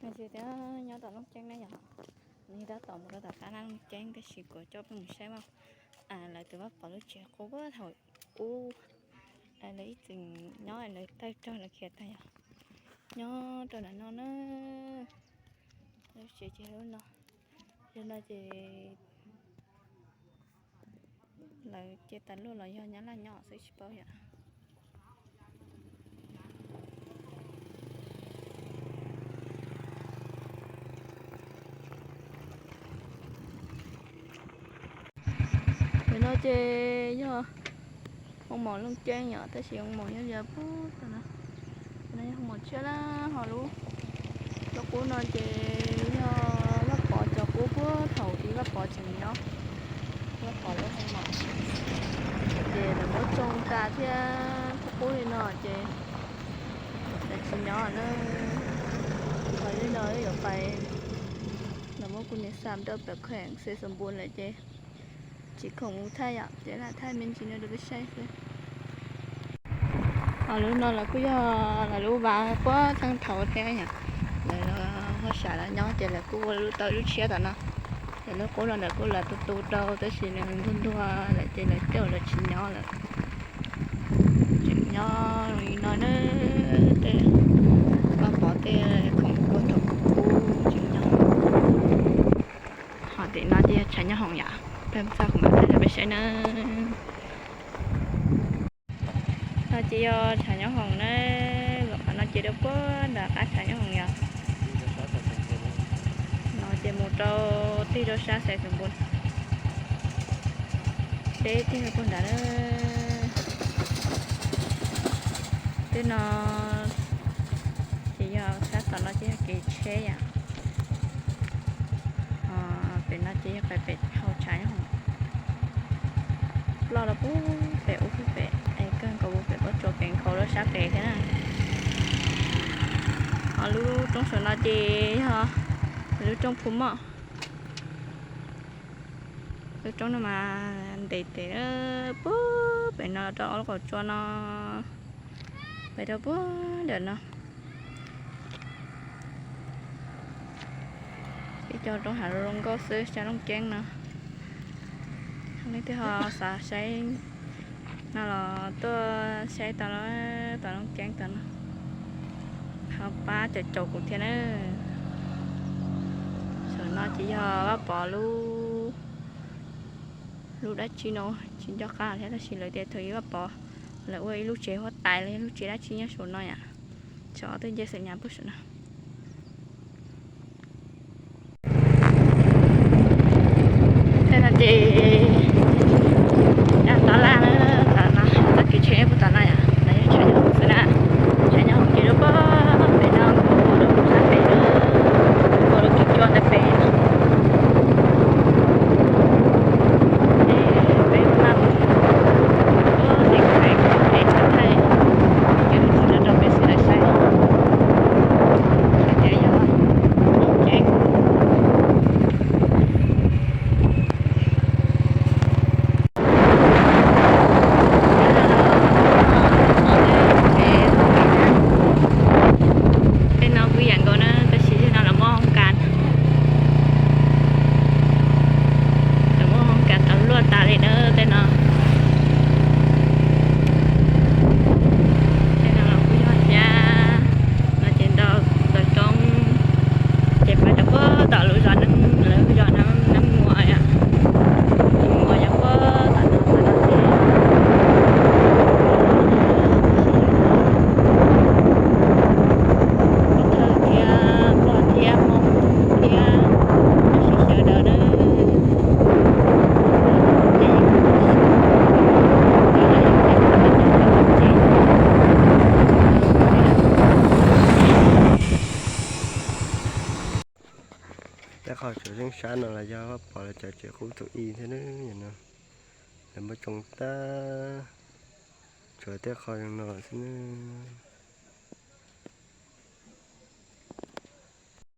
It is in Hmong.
Tias nyob tom Looj Ceeb ne yom, nws tab tom mus rau tom qab Looj Ceeb tab sis kuv coj peb mus saib mas lawv tus Vaj Pov lub tsev qub thaum ub, lawv ib txwm nyob lawv tawg rog lawv khiav tag yom, nyob rau nram no na. Lub tsev ces lub no, yog no ces lawv cia tas luaj los yog Nyab Laj nyob xwb tsis paub yom. Ntawm no ces yog hoo maum Looj Ceeb yom, tab sis hoo maum nyob li puag tom no. No yog hoo maum tshiab na, ho lub, lub qub no ces yog Vaj Pov cov qub puag thaum ub Vaj Pov tseem nyob, Vaj Pov lub hoo maum. Ces lawv muab tsoo tas thiab qub qub li no ces lawv tsis nyob na. Ho li no yuav pais, lawv muab kuv niam xa rau pem kheem Xais Xoom Npuas lawm ces tsis khoom mus thaij yom, ces lam thaij me ntsis no rau peb saib xwb. Ho lub no los kuj yog lawv lub vaj puag thaum ub thiab yom, lawv haj sam los nyob ces lawv kuj ua lub taw lub tshiab tom no. Ces lub qub no lawv kuj lam tu tu rau tab sis nws ntuag ntuag lawm ces lawv coj lawv tsis nyob lawm. Tseem nyob li no na, tej Vaj Pov tej khoom puag thaum ub tseem nyob. Ho tim no ces yog tshav nyob hoom yom, peb txog kuv mam thaij rau peb saib na. No ces yog tshav nyob hoom na, qhov no ces rau puag nram qab tshav nyob hoom yom. No ces mus rau tig rau sab Xais Xoom Npuas, seb tig rau puag nrad na. Tej no ces yog sab tom no ces yog kev tsheb yom. Ho pem no ces yog pem hauv tshav nyob hoom, ploj rau puag pem ub puag pem es kawg nkaus puag pem pob tsuas pem nkaus rau sab pem thiab na. Ho lub roob saum no ces yog lub roob Phu Moj. Lub roob no mas ntev tes puag pem no rau ob lub qaum tsua no, pem rau puag nram no. Ib co roob hav zoo nkauj xwb sab Looj Ceeb no. Leej twg ho xav saib no los tuaj saib tau, tom Looj Ceeb tau no. Ho pab caum caum kuv thiab na. Saum no ces yog Vaj Pov lub, lub dab tsi no tsis nco qab thiab tab sis lawv tias thaum ub Vaj Pov lawv ua ib lub tsev huab tais los yog lub tsev dab tsi nyob saum no yom. Tso twb nce xeem nyas puag saum no. Tej no ces nyab tab laj na, tom no txoj kev tsheb puag tom no yom, no yog tshav nyob hoom xwb na. Tshav nyob hoom ces lub pob pem no nkaus rau sab pem, nkaus rau kev cua ntawd pem. Peb maj mus, peb thaij, ces mus tsis rau peb xwb lawv saib. Hais tias yog Looj Ceeb. Tej no kuj yam nkaus na, tab sis tej no lawv muab hoo kas, lawv muab hoo kas tas luaj tas li na tej no. Tej no los kuj yog thiab, no ces ntau ntau roob, ces pais rau puag tom lub zos neeb, lawv zos neeb muas, neeb muas yog puag tom no, tom no ces Pov Thawj thiab Pov thiab Hmoob thiab, tab sis sawv daws na. Tej qhov tseem zeej sab no los yog Vaj Pov lawv cov tsev qub thaum ub thiab na, no lawv muab tsoo tag, tshuav tej qhov zoo no xwb na.